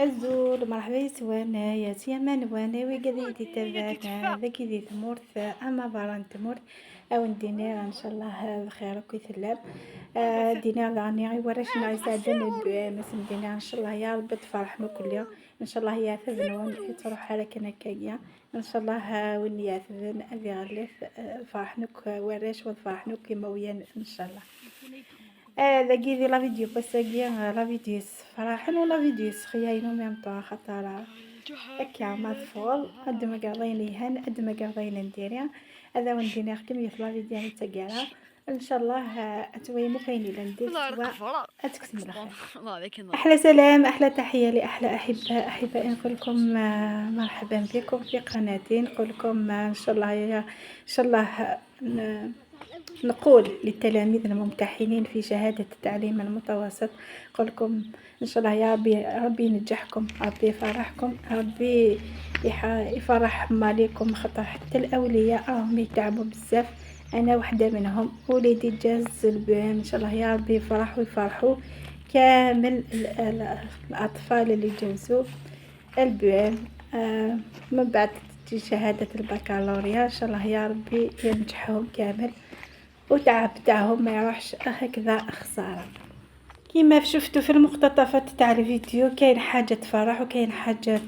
أزول مرحبا يسوانا يا سيمان وانا وقضيتي تبعنا ذاك ذي ثمورث أما بران تمورث أو نديني إن شاء الله بخير وكي دينا غاني غير وراش يساعدنا البيام ندينا إن شاء الله يا رب تفرحنا كل يوم إن شاء الله يا ثذنون تروح على كنكايا إن شاء الله وين يا ثذن أبي غلف فرحنك وراش وفرحنك كيما ويان إن شاء الله. ذاكي ذي la vidéo بس la vidéo فرحن ولا فيديو سخياينو même temps خاطر هكا ما تفوض قد ما قاضيين يهان قد ما قاضيين نديري هذا وندير كم la vidéo تاع ان شاء الله اتوي كاين الا ندير سوا اتكسم الخير. احلى سلام احلى تحية لاحلى احباء احبائي، نقول لكم مرحبا بكم في قناتي. نقول لكم ان شاء الله ان شاء الله نقول للتلاميذ الممتحنين في شهادة التعليم المتوسط، نقول لكم إن شاء الله يا ربي ربي ينجحكم، ربي يفرحكم، ربي يفرح ماليكم، خاطر حتى الأولياء راهم يتعبوا بزاف. أنا وحدة منهم، وليدي جاز ال BEM، إن شاء الله يا ربي يفرح ويفرحوا كامل الأطفال اللي جازوا ال BEM. من بعد تجي شهادة البكالوريا إن شاء الله يا ربي ينجحهم كامل وتعب تاعهم ما يروحش هكذا خسارة. كيما شفتوا في المقتطفات تاع الفيديو كاين حاجة تفرح وكاين حاجة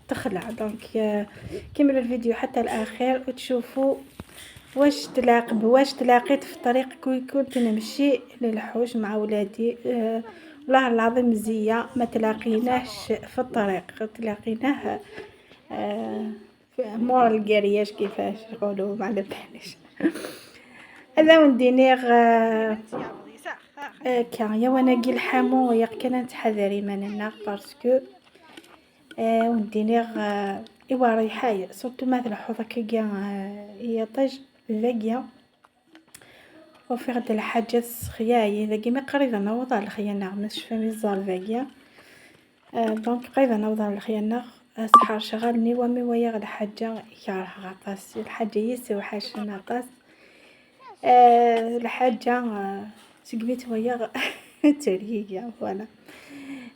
تخلع، donc كملوا الفيديو حتى الاخير وتشوفوا واش تلاقب واش تلاقيت في الطريق كي كنت نمشي للحوش مع ولادي. والله العظيم زيا ما تلاقيناش في الطريق، تلاقيناه في مور الكرياج كيفاش يقولوا ما على باليش. هذا وندينيغ كان يا وانا كي الحامو يا كان نتحذري مننا parce que وندينيغ ايوا ريحايا surtout ما تلحوظ كي يطيج ذاكيا وفي غد الحاجة سخياي ذاكي ما قريبا نوضع الخيانة ما شفامي الزار ذاكيا donc قريبا نوضع الخيانة سحر شغالني ومي ويا الحاجة كاره غطاس الحاجة يسوى حاجة ناطاس الحاجة سقبيت ويا تريقة voilà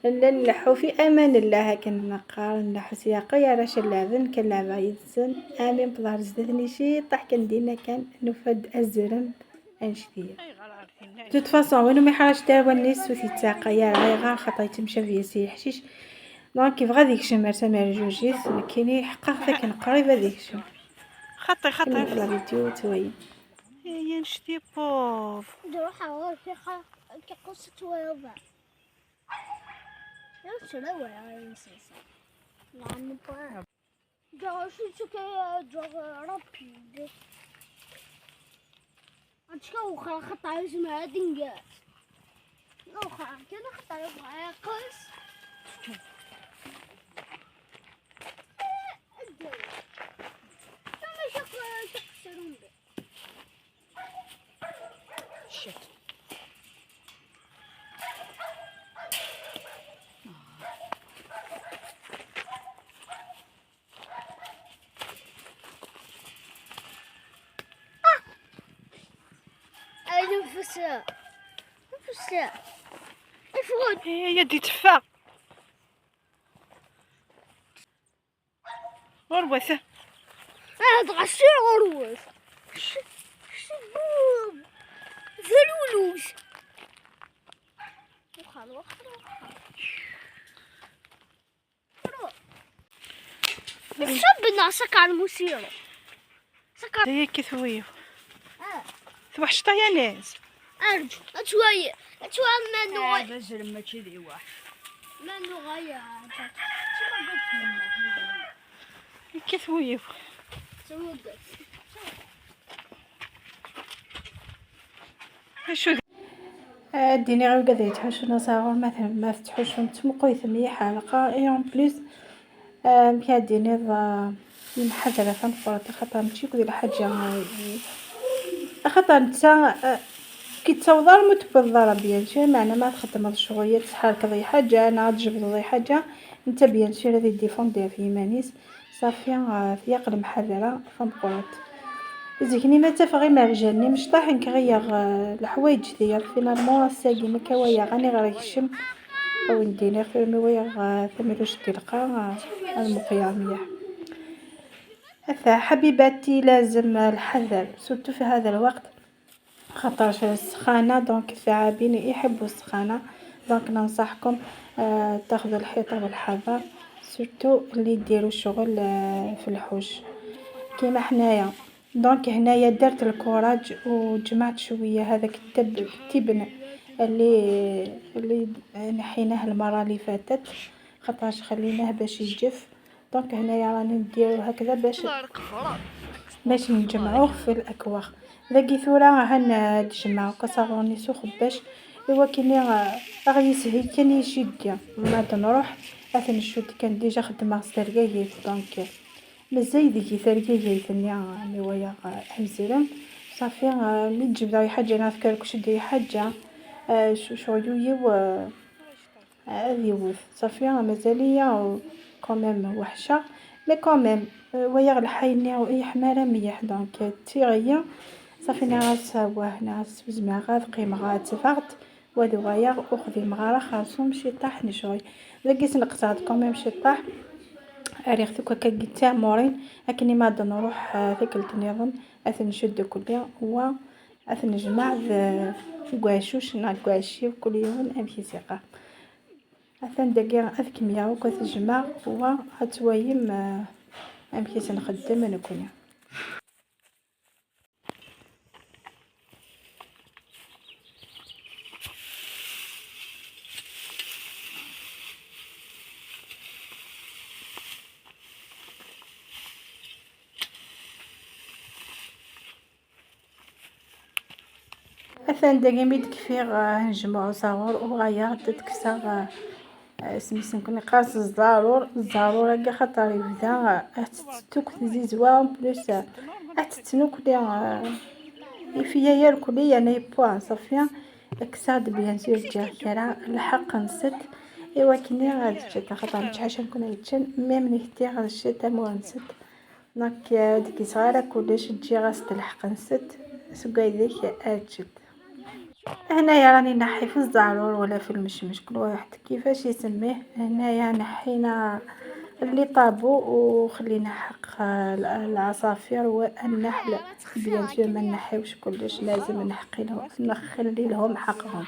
نلحو في امان الله. هكا نقار نلحو سياقة يا راش اللعبن كنلعب يتسن امين بظهر زدتني شي طاح كندينا كان نفد الزرم انشتيا toute façon وينو ما يحرش تا الناس وثي يا راي غير خاطر يتمشى في سي حشيش donc كيف غادي يكشم مرسى جوجيس كايني حقا كان قريب هذيك يكشم خطي خطي la vidéo توي ينشتي بوف نروح في قصة ويضع هي يدي تفا غروث هذا غشي غروث ذلولوش شبنا سكر المسيرة سكر هي كثوية توحشتا يا ناس أرجو أتوي أتوي ما نغير بس لما كذي واحد ما نغير كثوية شو ديني غير قد يتحوشون صغار مثلا ما فتحوشون تمقوي ثمية حلقة et en plus مكاديني المحاضرة فنفرط خاطر ماشي كل الحاجة خاطر نتا كي تصوضر متبضر bien sûr معنى ما تخدم الشغل تسحر كضي حاجة انا تجبد ضي حاجة انت bien sûr هذه défendre في مانيس صافي ثياق المحاضرة فنقرات زيكني ما تفغي ما رجالني مش طاحن كغير الحوايج ديال finalement الساقي ما كوايا غاني غير يكشم. ونديني غير مي ثملوش تلقى المقيامية. حبيباتي لازم الحذر surtout في هذا الوقت، خاطرش السخانة donc الثعابين يحبوا السخانة، donc ننصحكم تاخذوا الحيطة والحذر surtout اللي ديروا الشغل في الحوش كيما حنايا. donc هنايا درت ال courage وجمعت شوية هذاك التبن اللي نحيناه المرة اللي فاتت، خاطرش خليناه باش يجف. donc هنايا راني نديرو هكذا باش نجمعوه في الاكواخ. ذاكي ثورة هن تجمعو كصابوني سخ باش ايوا كيني غادي يسهل كان يشد ما نروح اثن نشد. كان déjà خدمة سترقايت donc مازال ديكي ثرقايت ني ويا حمزيرم صافي. ملي تجبد اي حاجة نافكر كلشي ديري حاجة شغل يوث صافي. مازاليا quand même وحشة mais quand même ويا الحي يحمر ميح donc تيغيا صافي. نعس واه نعس زعما غاد قيم غاد تفغت وادو غايا اخذي مغارة خاصهم شي طاح نشوي ذاكي سنقصاد quand même شي طاح اريغ ثوكا كا مورين اكني ما نروح ثكلت نظام اثن نشد كليا و اثن نجمع كواشوش نا كواشي كل يوم امشي ثقة اثن داكي اثكميا وكتجمع و اتوايم امشي سنخدم نكوني. اثان داكي مي تكفي نجمعو صغور وغايا تتكسر سميت نكون قاص الزارور الزارور كاع خاطر يبدا توك زيزوا plus تتنوكلي فيا يا الكلي يعني بوان صافي كساد bien sûr جا كرا الحق نسد ايوا كني غادي تشتا خاطر متحاش نكون يتشن même نهتي غادي الشتا مور نسد donc ديك صغيرة كلش تجي غاس تلحق نسد سكايديك اتشد. هنايا راني نحي في الزعرور ولا في المشمش كل واحد كيفاش يسميه. هنايا نحينا اللي طابو وخلينا حق العصافير والنحل bien sûr ما نحيوش كلش، لازم نحقي لهم نخلي لهم حقهم.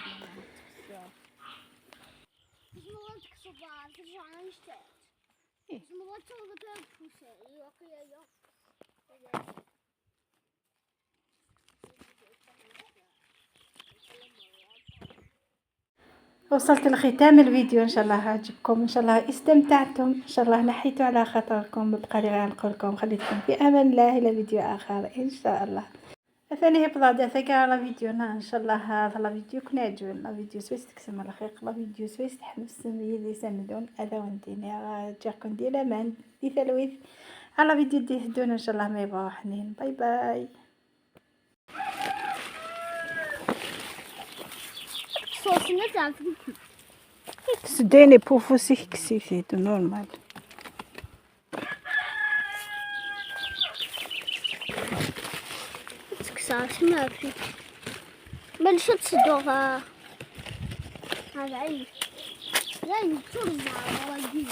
وصلت لختام الفيديو، ان شاء الله عجبكم، ان شاء الله استمتعتم، ان شاء الله نحيتوا على خاطركم. بقى لي غير نقول لكم خليتكم في امان الله الى فيديو اخر ان شاء الله. ثاني بضاعة ثقة la vidéo ان شاء الله هذا la vidéo كنا عجبنا la vidéo سويس تكسم الخيق la vidéo سويس تحمس اللي سامدون هذا وانتيني جاكم دي لامان دي ثلويث على فيديو دي هدون ان شاء الله ما يبغوا حنين. باي باي. سديني بوفوسي كسيتي normal. تكسر ما في بل شو تصدوها هذا عين لا يترمى.